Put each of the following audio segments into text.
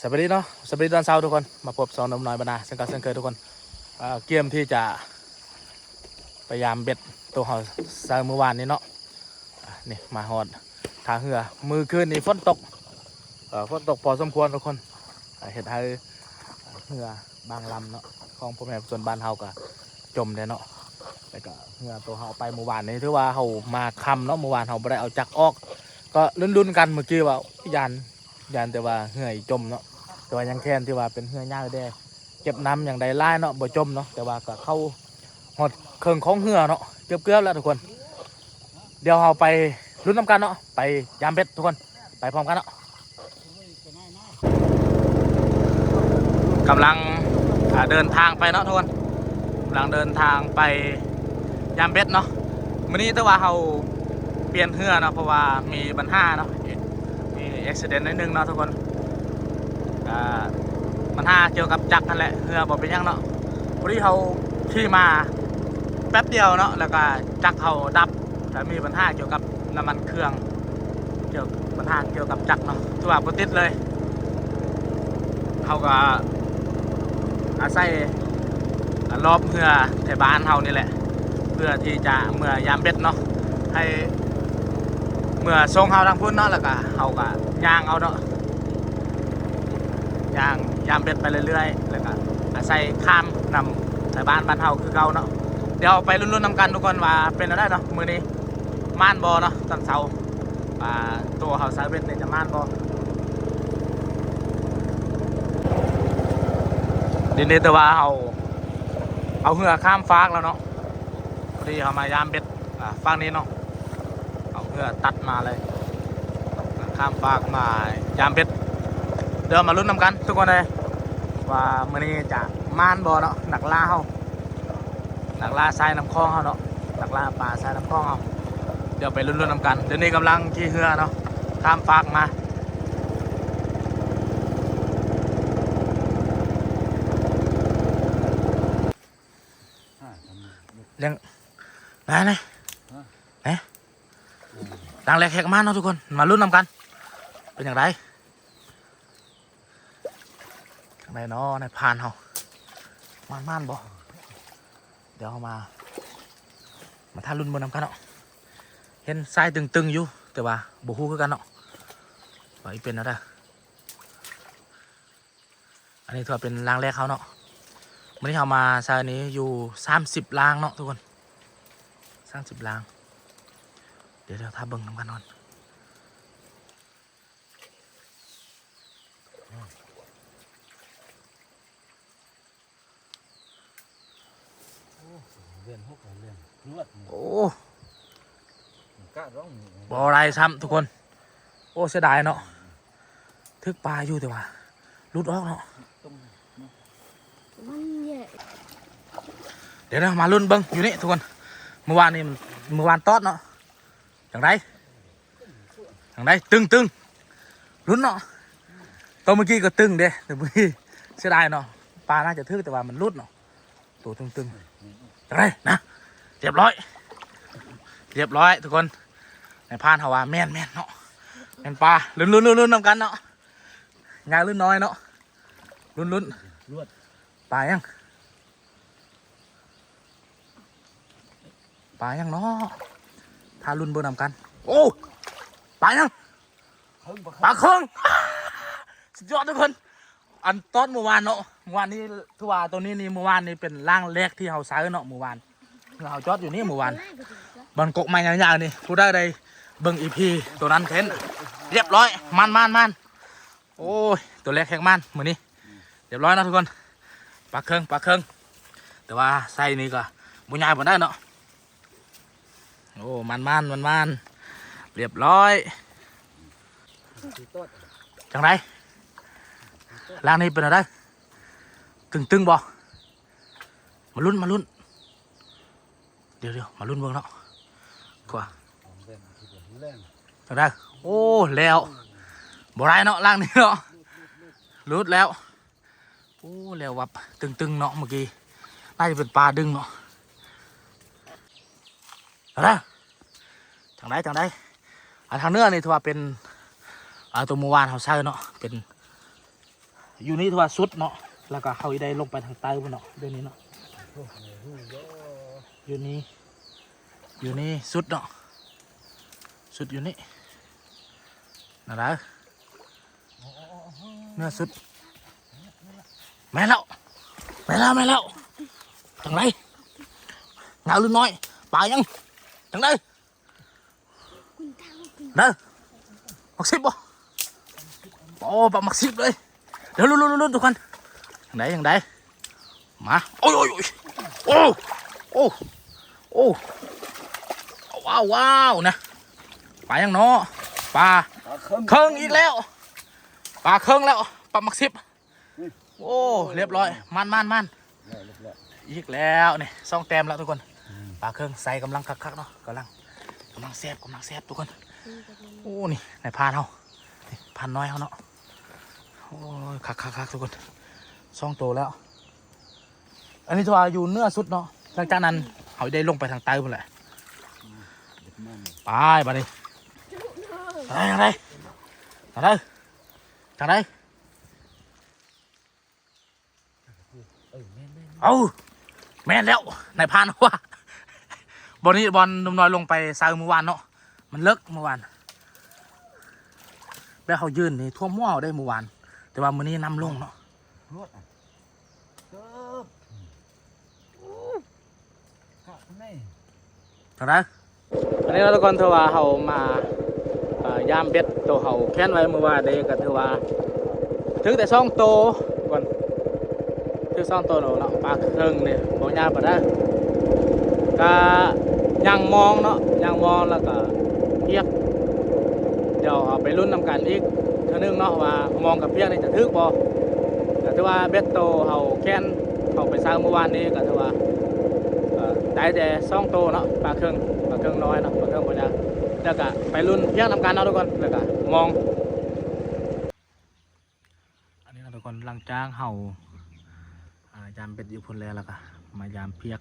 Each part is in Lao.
ສະບາຍດີເນາະ ສະບາຍດີຕອນເຊົ້າທຸກຄົນ ມາພົບສອງໜຸ່ມນ້ອຍບັນນາເຊັ່ນເກົ່າເຊັ່ນເຄີຍທຸກຄົນ. ເອີ ກຽມທີ່ຈະໄປຢາມເບັດໂຕເຮົາໃສ່ມື້ວານນີ້ເນາະ. ອ່າ ນີ້ມາຮອດທ່າເຮືອ ມື້ຄືນນີ້ຝົນຕົກ ເອີ ຝົນຕົກພໍສົມຄວນທຸກຄົນ ອ່າ ເຮັດໃຫ້ເຮືອບາງລຳເນາະ ຂອງພໍ່ແມ່ປະຊາຊົນບ້ານເຮົາກະຈົມແດ່ເນາະ. ແລ້ວກະເຮືອໂຕເຮົາເອົາໄປມື້ວານນີ້ ຖືວ່າເຮົາມາຄ່ຳເນາະ ມື້ວານເຮົາບໍ່ໄດ້ເອົາຈັກອອກ ກໍລຸ້ນໆກັນ ເມື່ອກີ້ວ່າຢ້ານ ຢ້ານແຕ່ວ່າເຮືອຈົມເນາະ ແຕ່ວ່າຍັງແຄ້ນທີ່ວ່າເປັນເຮືອໃຫຍ່ແດ່ ເກັບນ້ຳຫຍັງໄດ້ຫຼາຍເນາະ ບໍ່ຈົມເນາະ ແຕ່ວ່າກໍເຂົ້າຮອດເຄິ່ງຂອງເຮືອເນາະ ເກືອບໆແລ້ວທຸກຄົນ. ດຽວເຮົາໄປລຸ້ນນຳກັນເນາະ ໄປຢາມເບັດທຸກຄົນ ໄປພ້ອມກັນເນາະ. ກຳລັງ ອ່າ ເດີນທາງໄປເນາະທຸກຄົນ ກຳລັງເດີນທາງໄປຢາມເບັດເນາະ. ມື້ນີ້ຖືວ່າເຮົາປ່ຽນເຮືອເນາະ ເພາະວ່າມີບັນຫາເນາະ ມີ accident ໜ້ອຍໜຶ່ງເນາະທຸກຄົນ. ອ່າ ບັນຫາກ່ຽວກັບຈັກຫັ້ນແຫຼະ ເຮືອບໍ່ເປັນຫຍັງເນາະ. ພໍດີເຮົາຂີ່ມາແປັບດຽວເນາະ ແລ້ວກໍຈັກເຮົາດັບ ແລ້ວມີບັນຫາກ່ຽວກັບນ້ຳມັນເຄື່ອງ ກ່ຽວ ບັນຫາກ່ຽວກັບຈັກເນາະ ຖືວ່າບໍ່ຕິດເລີຍ. ເຮົາກໍອາໄສລອບເຮືອແຖວບ້ານເຮົານີ້ແຫຼະ ເພື່ອທີ່ຈະເມືອຢາມເບັດເນາະ ໃຫ້ເມືອສົ່ງເຮົາທາງພຸ້ນເນາະ ແລ້ວກໍເຮົາກໍຍ່າງເອົາເນາະ ຍ່າງຢາມເບັດໄປເລື້ອຍໆ ແລ້ວກໍອາໄສຂ້າມນຳແຖວບ້ານ ບ້ານເຮົາຄືເກົ່າເນາະ. ດຽວໄປລຸ້ນໆນຳກັນທຸກຄົນວ່າເປັນແນວໃດເນາະ ມື້ນີ້ ໝານບໍ່ເນາະ ຕອນເຊົ້າ ວ່າໂຕເຮົາໃສ່ເບັດນີ້ຈະໝານບໍ່. ດີໆ ແຕ່ວ່າເຮົາເອົາເຮືອຂ້າມຟາກແລ້ວເນາະ ພໍດີເຮົາມາຢາມເບັດ ອ່າ ຟາກນີ້ເນາະ ເອົາເຮືອຕັດມາເລີຍ ຂ້າມຟາກມາຢາມເບັດ. ດຽວມາລຸ້ນນຳກັນທຸກຄົນເອີຍ ວ່າມື້ນີ້ຈະໝານບໍ່ເນາະ ນັກລ່າເຮົາ ນັກລ່າສາຍນ້ຳຂອງເຮົາເນາະ ນັກລ່າປາສາຍນ້ຳຂອງເຮົາ. ດຽວໄປລຸ້ນໆນຳກັນ ດຽວນີ້ກຳລັງຂີ່ເຮືອເນາະ ຂ້າມຟາກມາ. ລ້າງ ນາຍ ນາຍ ນາຍ ລ້າງແລກແຂກມາເນາະທຸກຄົນ ມາລຸ້ນນຳກັນ ເປັນຈັ່ງໃດ? ຈັ່ງໃດເນາະ ນາຍພານເຮົາ ໝານໆບໍ່? ດຽວເຮົາມາ ມາຖ້າລຸ້ນເບິ່ງນຳກັນເນາະ. ເຫັນຊາຍຕຶງໆຢູ່ ແຕ່ວ່າບໍ່ຮູ້ຄືກັນເນາະ ວ່າຊິເປັນແນວໃດ. ອັນນີ້ຖືວ່າເປັນລ້າງແລກເຮົາເນາະ. ມື້ນີ້ເຮົາມາໃສ່ນີ້ຢູ່ສາມສິບລ້າງເນາະທຸກຄົນ ສາມສິບລ້າງ. ດຽວ ດຽວຖ້າເບິ່ງນຳກັນກ່ອນ. ໂອ້ ບໍ່ໄດ້ຊ້ຳທຸກຄົນ. ໂອ້ ເສຍດາຍເນາະ ຖືກປາຢູ່ ແຕ່ວ່າຫຼຸດອອກເນາະ. ດຽວນະ ມາລຸ້ນເບິ່ງຢູ່ນີ້ທຸກຄົນ. ມື້ວານນີ້ ມື້ວານຕອດເນາະ. ຈັ່ງໃດ? ຈັ່ງໃດ? ຕຶງໆ ລຸ້ນເນາະ. ໂຕເມື່ອກີ້ກໍຕຶງເດ້ ແຕ່ມື້ນີ້ເສຍດາຍເນາະ ປາໜ້າຈະຖືກ ແຕ່ວ່າມັນຫຼຸດເນາະ ໂຕຕຶງໆ. ຈັ່ງໃດນະ? ລຽບຮ້ອຍ ລຽບຮ້ອຍທຸກຄົນ. ນາຍພານເຮົາວ່າແມ່ນໆເນາະ ແມ່ນປາ. ລຸ້ນໆໆນຳກັນເນາະ ຍາລຸ້ນນ້ອຍເນາະ. ລຸ້ນໆ ປາຫຍັງ? ປາຫຍັງເນາະ? ຖ້າລຸ້ນເບິ່ງນຳກັນ. ໂອ້ ປາຫຍັງ? ປາເຄິງ. ສຸດຍອດທຸກຄົນ. ອັນຕອນມື້ວານເນາະ ມື້ວານນີ້ ຖືວ່າໂຕນີ້ນີ້ ມື້ວານນີ້ເປັນລ້າງແລກທີ່ເຮົາໃຊ້ເນາະ. ມື້ວານເຮົາຈອດຢູ່ນີ້ ມື້ວານ ບ່ອນກົກໄມ້ຍາວໆນີ້. ຜູ້ໃດໄດ້ເບິ່ງອີພີໂຕນັ້ນເຫັນ. ລຽບຮ້ອຍ ມານໆໆ. ໂອ້ຍ ໂຕແລກແຮງມານມື້ນີ້. ລຽບຮ້ອຍເນາະທຸກຄົນ ປາເຄິງ ປາເຄິງ. ແຕ່ວ່າໄຊນີ້ກໍບໍ່ໃຫຍ່ປານໃດເນາະ. ໂອ້ ມານໆ ມານໆ ລຽບຮ້ອຍ. ຈັ່ງໃດ? ລ້າງນີ້ເປັນແນວໃດ? ຕຶງໆບໍ່? ມາລຸ້ນ ມາລຸ້ນ. ດຽວໆ ມາລຸ້ນເບິ່ງເນາະ. ກວ່າ ຈັ່ງໃດ? ໂອ້ ແລ້ວ ບໍ່ໄດ້ເນາະ ລ້າງນີ້ເນາະ ຫຼຸດແລ້ວ. ໂອ້ ແລ້ວວັບ ຕຶງໆເນາະ ເມື່ອກີ້ ໜ້າຈະເປັນປາດຶງເນາະ. ເອົາລະ ຈັ່ງໃດ ຈັ່ງໃດ? ອ່າ ທາງເໜືອນີ້ຖືວ່າເປັນ ອ່າ ຕົວມື້ວານເຮົາໃຊ້ເນາະ ເປັນ ຢູ່ນີ້ຖືວ່າສຸດເນາະ ແລ້ວກໍເຮົາໄດ້ລົງໄປທາງໃຕ້ພຸ້ນເນາະ ດຽວນີ້ເນາະ ຢູ່ນີ້ ຢູ່ນີ້ສຸດເນາະ ສຸດຢູ່ນີ້ ນັ້ນລະ ເໜືອສຸດ ແມ່ນແລ້ວ ແມ່ນແລ້ວ ແມ່ນແລ້ວ ທາງໃດ ງາວຫຼືນ້ອຍ ປາຫຍັງ ທາງໃດ ເດີ ໝາກສິບບໍ່ ໂອ້ ປາໝາກສິບເລີຍ ເດີ ລຸ້ນໆໆ ທຸກຄົນ ທາງໃດ ທາງໃດ ມາ ໂອ້ຍ ໂອ້ຍ ໂອ້ຍ ໂອ້ ໂອ້ ໂອ້ ວ້າວ ວ້າວ ນະ ປາຫຍັງເນາະ ປາ ປາເຄິງ ເຄິງອີກແລ້ວ ປາເຄິງແລ້ວ ປາໝາກສິບ ອືມ ໂອ້ ລຽບຮ້ອຍ ມັນໆໆ ແລ້ວ ລຽບຮ້ອຍ ອີກແລ້ວ ນີ້ສອງແຕ້ມແລ້ວທຸກຄົນ ອືມ ປາເຄິງໃສ່ກຳລັງຄັກໆເນາະ ກຳລັງ ກຳລັງແຊບ ກຳລັງແຊບທຸກຄົນ ອືມ ໂອ້ ນີ້ນາຍພານເຮົາ ນີ້ພານນ້ອຍເຮົາເນາະ ໂອ້ຍ ຄັກໆໆ ທຸກຄົນ ສອງໂຕແລ້ວ ອັນນີ້ຖືວ່າຢູ່ເໜືອສຸດເນາະ ຫຼັງຈາກນັ້ນເຮົາໄດ້ລົງໄປທາງໃຕ້ພຸ້ນແຫຼະ ໄປບາດນີ້ ທາງໃດ ທາງໃດ ທາງໃດ ເອີ ແມ່ນ ແມ່ນ ເອົ້າ ແມ່ນແລ້ວ ນາຍພານວ່າ ບ່ອນນີ້ບ່ອນໜຸ່ມນ້ອຍລົງໄປເຊົາມື້ວານເນາະ ມັນເລິກມື້ວານ ແບບເຮົາຢືນນີ້ຖ້ວມຫົວເຮົາເດ້ມື້ວານ ແຕ່ວ່າມື້ນີ້ນ້ຳລົງເນາະ ລວດ ເກີບ ກະໄດ້ ເທົ່າໃດ ອັນນີ້ເນາະທຸກຄົນ ຖືວ່າເຮົາມາ ເອີ ຢາມເບັດໂຕເຮົາແຂນໄວ້ມື້ວານນີ້ ກໍຖືວ່າຖືກແຕ່ສອງໂຕ ທຸກຄົນ ຖືກສອງໂຕເນາະ ປາເຄິງນີ້ບໍ່ຍາກປານໃດ ກະຍ່າງມອງເນາະ ຍ່າງມອງ ແລ້ວກະພຽກ ດຽວເຮົາໄປລຸ້ນນຳກັນອີກເທື່ອໜຶ່ງເນາະ ວ່າມອງກັບພຽກນີ້ຈະຖືກບໍ່ ກໍຖືວ່າເບັດໂຕເຮົາແຂນ ເຮົາໄປເຊົາມື້ວານນີ້ກໍຖືວ່າ ເອີ ໄດ້ແຕ່ສອງໂຕເນາະ ປາເຄິງ ປາເຄິງນ້ອຍເນາະ ປາເຄິງບໍ່ໃຫຍ່ ແລ້ວກໍໄປລຸ້ນພຽກນຳກັນເນາະທຸກຄົນ ແລ້ວກໍມອງ ອັນນີ້ເນາະທຸກຄົນ ຫຼັງຈາກເຮົາ ອ່າ ຢາມເບັດຢູ່ພຸ້ນແລ້ວ ແລ້ວກໍມາຢາມພຽກ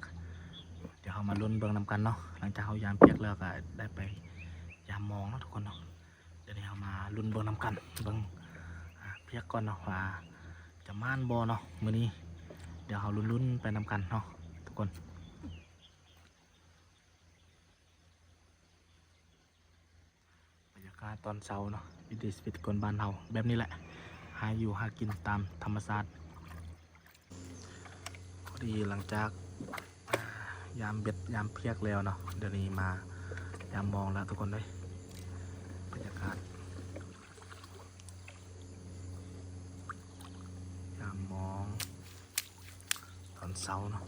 ດຽວເຮົາມາລຸ້ນເບິ່ງນຳກັນເນາະ ຫຼັງຈາກເຮົາຢາມພຽກແລ້ວກໍໄດ້ໄປຢາມມອງເນາະທຸກຄົນເນາະ. ດຽວນີ້ເຮົາມາລຸ້ນເບິ່ງນຳກັນ ເບິ່ງ ອ່າ ພຽກກ່ອນເນາະ ວ່າຈະໝານບໍ່ເນາະມື້ນີ້ ດຽວເຮົາລຸ້ນໆໄປນຳກັນເນາະທຸກຄົນ. ບັນຍາກາດຕອນເຊົ້າເນາະ ວິຖີຊີວິດຄົນບ້ານເຮົາແບບນີ້ແຫຼະ ຫາຢູ່ຫາກິນຕາມທຳມະຊາດ. ພໍດີຫຼັງຈາກ ອ່າ ຢາມເບັດຢາມພຽກແລ້ວເນາະ ດຽວນີ້ມາຢາມມອງແລ້ວທຸກຄົນເອີຍ. ບັນຍາກາດຢາມມອງຕອນເຊົ້າເນາະ.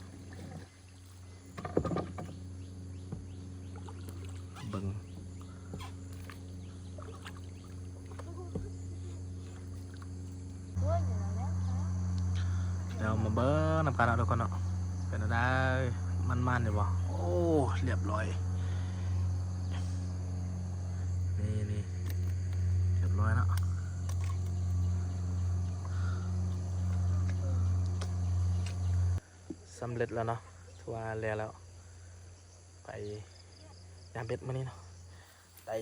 ເບິ່ງ ດຽວມາເບິ່ງນຳກັນເນາະທຸກຄົນເນາະ ເປັນແນວໃດ ມັນໆຢູ່ບໍ່? ໂອ້ ລຽບຮ້ອຍ ນີ້ໆ ລຽບຮ້ອຍເນາະ ສຳເລັດແລ້ວເນາະ ຖືວ່າແລ້ວແລ້ວ ໄປຢາມເບັດມື້ນີ້ເນາະ ໄດ້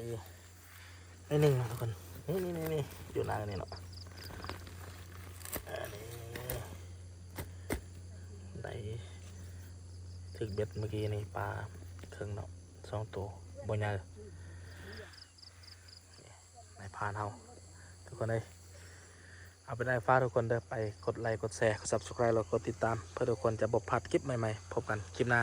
ໜ້ອຍໜຶ່ງເນາະທຸກຄົນ ນີ້ໆໆ ຢູ່ໜ້ານີ້ເນາະ ອັນນີ້ໄດ້ຖືກເບັດມື້ກີ້ນີ້ ປາເຄິງເນາະ ສອງໂຕ ບໍ່ໃຫຍ່ ນາຍພານເຮົາ ທຸກຄົນເອີຍ. ເອົາເປັນວ່າຝາກທຸກຄົນເດີ ໄປກົດໄລກົດແຊ ກົດ Subscribe ແລ້ວກົດຕິດຕາມ ເພື່ອທຸກຄົນຈະບໍ່ພາດຄລິບໃໝ່ໆ. ພົບກັນຄລິບໜ້າ.